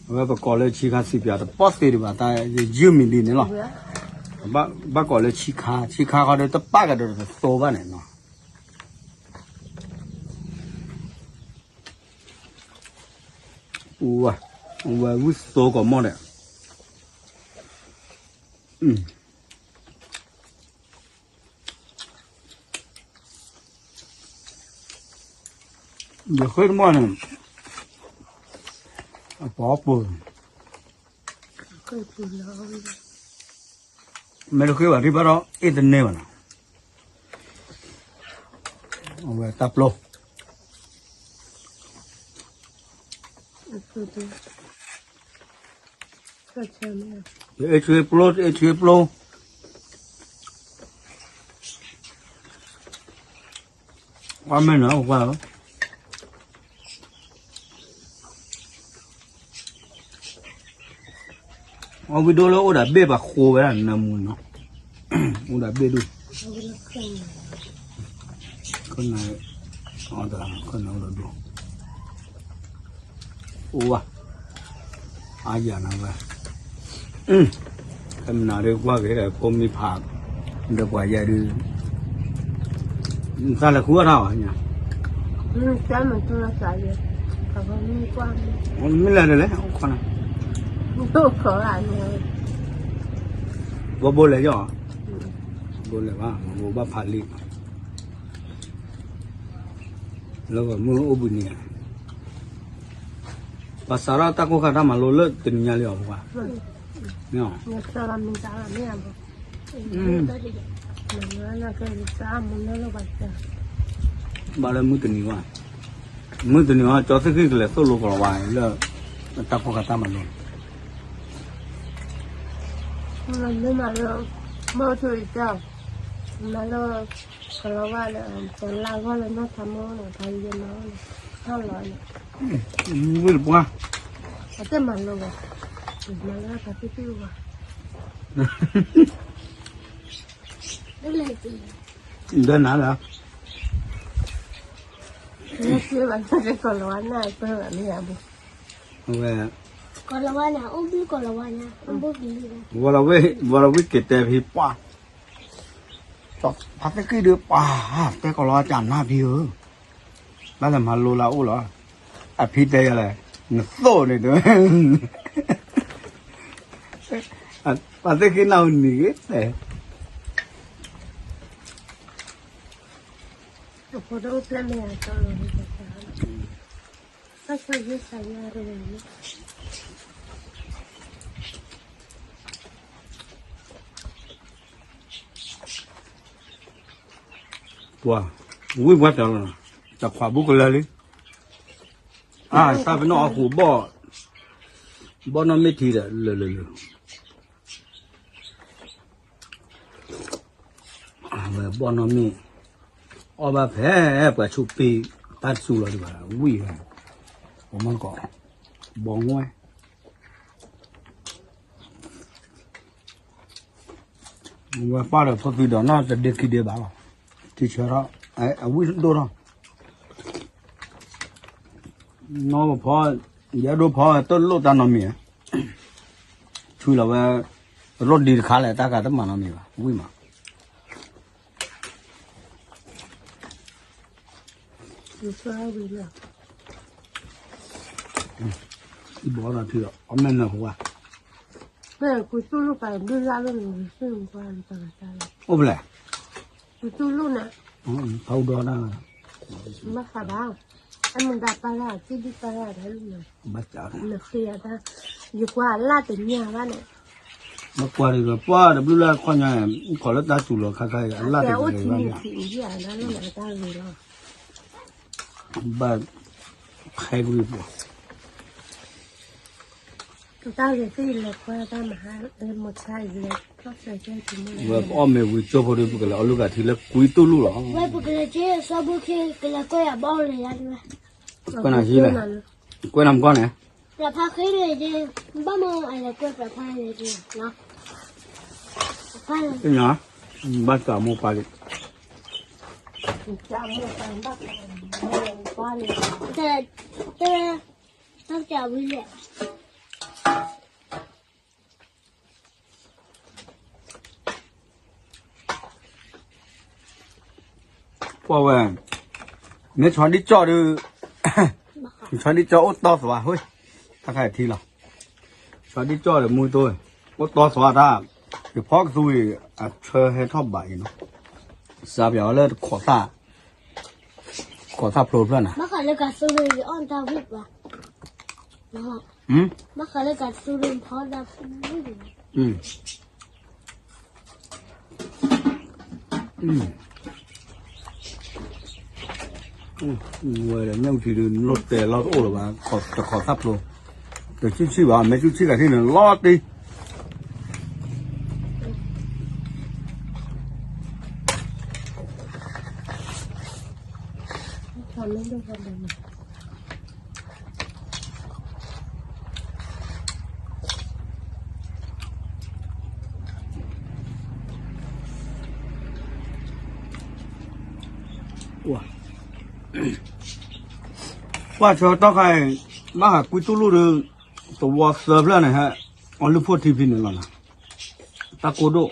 အဝဲပကိးလၢဆံးခါဆံးပၠး တပီၢ်သ့ဒံးဘၣ် တၢ်ယယုၢ်မံၤဒ်န့ၣ်လီၤ, ဘၣ်ကိးလၢဆံခါ, ဆံခါဃီဒီးတပာ်ကဒီးတသိဘၣ်န့ၣ်နီၤ. အူဝဲ, အူဝဲဝံၣ်သိကိးမီၢ်ဒီး, ယဃ့တမီၢ်န့ၣ်, အပီပူၤ, မ့ၢ်တဃ့ဘၣ်ဒံးဘၣ်ဒီး အ့ၣ်တန့ၢ်ဘၣ်နီၤ, အဝဲတၢ်ပျိ အ့ၣ်ဆှ့ပျိ, အ့ၣ်ဆှ့ပျိ, ကွၢ်မ့ၢ်နီၤ, ကွၢ်လီၤ. အီၣ်ဝံၣ်ဒိၣ်လၢအိၣ်ဒီးဘ့ၣ်ပှၤဃိဝဲဒၣ် နၢမူနီၤ, အိၣ်ဒီးဘ့ၣ်ဒိၣ်, ခန, အီၣ်တၢ်ခနအိၣ်ဒီးဒိၣ်, အိၣ်ဝဲ, အါယၤနၤဝဲ, ကမနၤဒ်ကွၢ်က့ၤဒီးဖိမံဖး, ဒီးပှၤယဲဒုး သးလဲၤဃုအီၣ်ထါဘၣ်ညါ, မ့ၢ်လဲၤဒီးလဲၣ်, ဘိဘိလဲၤယီၤ, ဘိလဲၤဘၣ်, ဘိဘၣ်ဖးလံ, လၢဂီၤမုၢ်အိၣ်ဘှံးနံၤဧါ, ပှၤစးထီၣ်တၢ်ကိၢ်ခါတၢ်မၤလိလၢတနံၤညါလံအီၤပှၤ, ဘၣ်လၢမုၢ်တနံၤဘၣ်, မုၢ်တနံၤအီၤ ကၠီသ့ၣ်ဃံၣ်ကလဲၤသိၣ်လိကလီၤဝါလၢ တၢ်ကိၢ်ခါတၢ်မၤလိ, မ့ၢ်မၤလၢ မ့ၢ်အိၣ်ထူၣ်အံၤတၢ်, မၤလၢ ကလီၤဝါလၢ တလါဂီၢ်လၢနီၢ်ထါမီၢ်န့ၣ် ဖးယံၤမၤအီၤန့ၣ်, ဟီၣ်လီၤန့ၣ်, ဝံၣ်တပှၢ်, အတမၤလိဘၣ်, မၤလၢတၢ်သ့ၣ်သ့ၣ်ဝါ, ဒီးနၤလၢ ကလီၤဝါန့ၣ် ပၢဘၣ်မ့ၢ်ဧါဘိ, ဝဲ, ကလီၤဝါန့ၣ် အိၣ်ဘှံးကလီၤဝါန့ၣ်, ဝဲလီၤဝံၣ်, ဝဲလီၤဝံၣ်က့ၤတဲဖံပှၢ်, ဖါသ့ၣ်ဃံၣ်ဒုးပှၢ်, တဲကလီၤဝါကနၣ်ဖံဧၢ, ဘၣ်လဲၤမၤလိလၢအအိၣ်လီၤ, အဖံတဲယၤလဲၣ်, နသိၣ်န့ၣ်တဲ, ဖါသ့ၣ်ဃံၣ်နၢ်ဟူနံၤဂ့ၤတဲ ပှၤ, ဝံၢ်ပှၢ်တၢ်လီၤ, တၢ်ခွးဘူးကလၢာ်လံ, အါ တၢ်ပနီၣ်အဃိဘီၣ်, ဘီၣ်နီၢ်မ့ၢ်ထံဒီး လၢာ်လၢာ်လၢာ် ဝဲဘီၣ်နီၢ်မ့ၢ်, အီၣ်ဘၣ်ဖဲ ပှၤဆိးပ့ၤ တၢ်တစူၤလီၤဒံးဘၣ် ဝံၣ်ဝဲ, ပမီၢ်ကီး, ဘီငွဲၣ်, ဝဲပၢ်ဒီးဖိသံဒီးနီၢ်တဒ့ခံဒ့ဘၣ်လီၤ, ထံဆၢထီၣ်, အဝံၣ်ဒိၣ်ထီၣ်, နီၢ်ဖီ, ယဲဒိၣ်ဖီတလိၣ်တၢ်နီတမံၤ, ဆွံလီၤဝဲ, ရိၣ်ဒံတခါလဲၣ် တၢ်ကးတမၤနီတမံၤဘၣ် ဝံၣ်မး ဘီထံဒီး အမဲာ်နၢ်ဟူဘၣ်, အိၣ်ဖဲလဲၣ်, တူၢ်လိာ်န့ၣ်, ဖးအူဒီဒၣ်, ဘၣ်ဃးဘၣ်, အမ့ၢ်ဒၣ်ပၢ်ရၣ် ကံၣ်ဒုၣ်ပၢ်ရၣ်ဒၣ်လီၤ, ဘၣ်စး, နဃ့အတၢ်, ယကွၢ်အလၣ်တညၣ်ဘၣ်န့ၣ်, မ့ၢ်ကွၢ်ဒီး ပှၢ်တဘျုးလၢအခီၣ်ညါ, ခီလၢတၢ်စူၤလီၤခါခါအံၤ အလၣ်တကဲဘၣ်ညါ, ဘၣ်, ဖဲကွံာ်ပှၤ ဝဲပအီၣ်မ့ၤဝံၤကၠိဖိဒီး ပကလဲၤအီၣ်လူၢ်ဂၤထံလၢကွံတူၢ်လူၢ်လီၤ, ဝဲပကလဲၤက့ၤစီဘိခ့ ကလဲၤကွဲၢ်ယၤဘီအီၤလၢယၤဒ်ဝဲ, ကွဲးနၤဟံးလဲၣ်, ကွဲးနၤမကီၢ်န့ၣ်, ပြဖးဃ့န့ၣ်, ဘၣ်မ့ၢ်အလဲၤကွဲးပြဖးန့ၣ်, ဘၣ်စးမိၢ်ပၢ်လံ, တၢ်စးဝံၤလဲၣ်. အ ကွၢ်ဝဲ, မ့ၢ်ဆီဒံၣ်ကၠီၣ်ဒီး, ဆီဒံၣ်ကၠီၣ်အိၣ်တီသွးဝဲ, တၢ်ခါအံၤထံလီၤ, ဆီဒံၣ်ကၠီၣ်ဒီးမူသိ, အိၣ်တီသွးတၢ်, ယဖီကသူအံၤ, အဆၢဟဲထီၣ်ဘးအံၤနီၤ, စးပၠးဝဲလၢတခိးသၣ်, ခိးသၣ်ဖျိဖျၢၣ်နၤ, ဝဲညၣ်အူထံဒုး လီၤတဲာ်လီၤတအိၣ်လၢၤဘၣ်, တခိးသၣ်ဖျိ, တဆူၣ်ဆံၣ်ဘၣ်, မ့ၢ်ဆူၣ်ဆံၣ်ဂၤထံၣ်န့ၣ် လီၤတံၢ် ကွၢ်ဆၢတီၢ်ခါအံၤ, ဘၣ်ဟးကွံတူၢ်လိာ်ဒီး, သဝီသၢဖျၢၣ်န့ၣ်ဟဲ, အီလုၢ်ဖိထံဖံန့ၣ်လီၤနၤ, တၢ်ကိၢ်ဒိၣ်,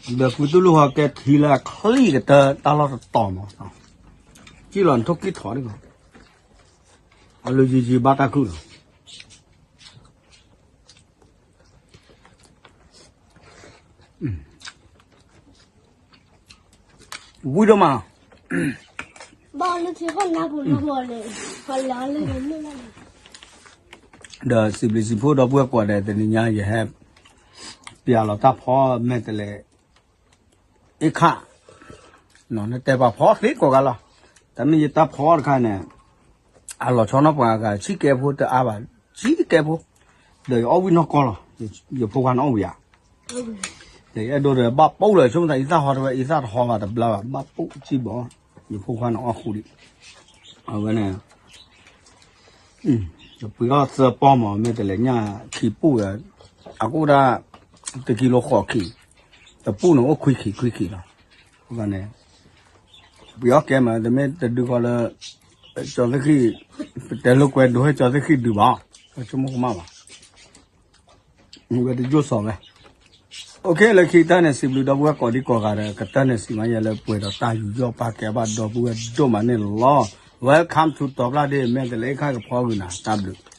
ဒီးကွံတူၢ်လိာ်ဟီကဲထံလၢအချံၣ်ကတၢၢ်တၢ်လီၢ်တတီၤမး, ကံၣ်လီၤနထိၣ်ကံၣ်ထီၣ်ဒံးဘၣ်, အီလုၢ်ယံၤယံၤဘၣ်တၢ်ခုၣ်လီၤ ဝံၤဒိၣ်မး, ဒီးစံးဘျုးစံးဖှိၣ်ဒီပုၢ်ဝဲၢ်ကိးဂၤဒဲး တနံၤညါယဟဲ, ပျးလီၤတၢ်ဖီမဲာ်တဲးလဲး, အ့ၣ်ခၣ်, နတဲပှၤဖီသ့ကိးဂၤလီၤ, တမ့ၢ်ယတၢ်ဖီတခါန့ၣ်, အလီၤဆီနီၢ်ပှၤဂၤဆံးကဲဖိတအါဘၣ်, ဆံးကဲဖိ, ဒီးယအီၣ်ဝံၣ်နီၢ်ကီၢ်လီၤ, ယဖိခွါန့ၣ်အီၣ်ဝံၣ်ဧါ ဒီးယအဲၣ်ဒိးဒီးဘၣ်ပူၣ်လၢာ် ဆိကမိၣ်သးအံသၣ်ဟီတဝဲ အံသၣ်တဟီဘၣ်တဘျါဘၣ် ဘၣ်ပူၣ်စံၣ်ဘီ, ယဖိခွါန့ၣ်အီၣ်ဃူဒံး, အဝဲန့ၣ်, ပှ့ၤအီၣ်သၢပီမး မ့ၢ်တဲးလဲးညၣ်ခံပူၣ်ဝဲ, အကအိၣ်ဒၣ်, တကံလိဃိးခံ, တပူၣ်န့ၣ်အိၣ်ခွံခံခွံခံလီၤ, အဃိန့ၣ်, ပှ့ၤအီၣ်ကဲမး တမ့ၢ်တဒုဃီလၢ, ကၠီသ့ၣ်ဃံၣ်, ပတဲလိာ်ကွဲဒိဟဲကၠီသ့ၣ်ဃံၣ်ဒုးဘၣ်, ဆိကမိၣ်ကမၣ်ဘၣ် ဝဲတယိၣ်စီၤဝဲ, အိၣ်ခ့ လၢခံကတၢၢ်န့ၣ် စံးဘျုးဒီပုၢ်ဝဲၢ်ကိးဒံကိးဂၤဒီး ကတၢၢ်န့ၣ်စံးမးယဲလၢပှဲၤဒီးတၢ်ယူးယီၣ်ပာ်ကဲဘၣ်ဒီပုၢ်ဝဲၢ်ဒိၣ်မးန့ၣ်လီၤ, Welcome to တီၤပျၢ်ဒ့ၣ် မဲာ်တဲးလဲးအ့ၣ်ခၣ်ကဖီဂုာ်နၤ တၢ်ဘျုး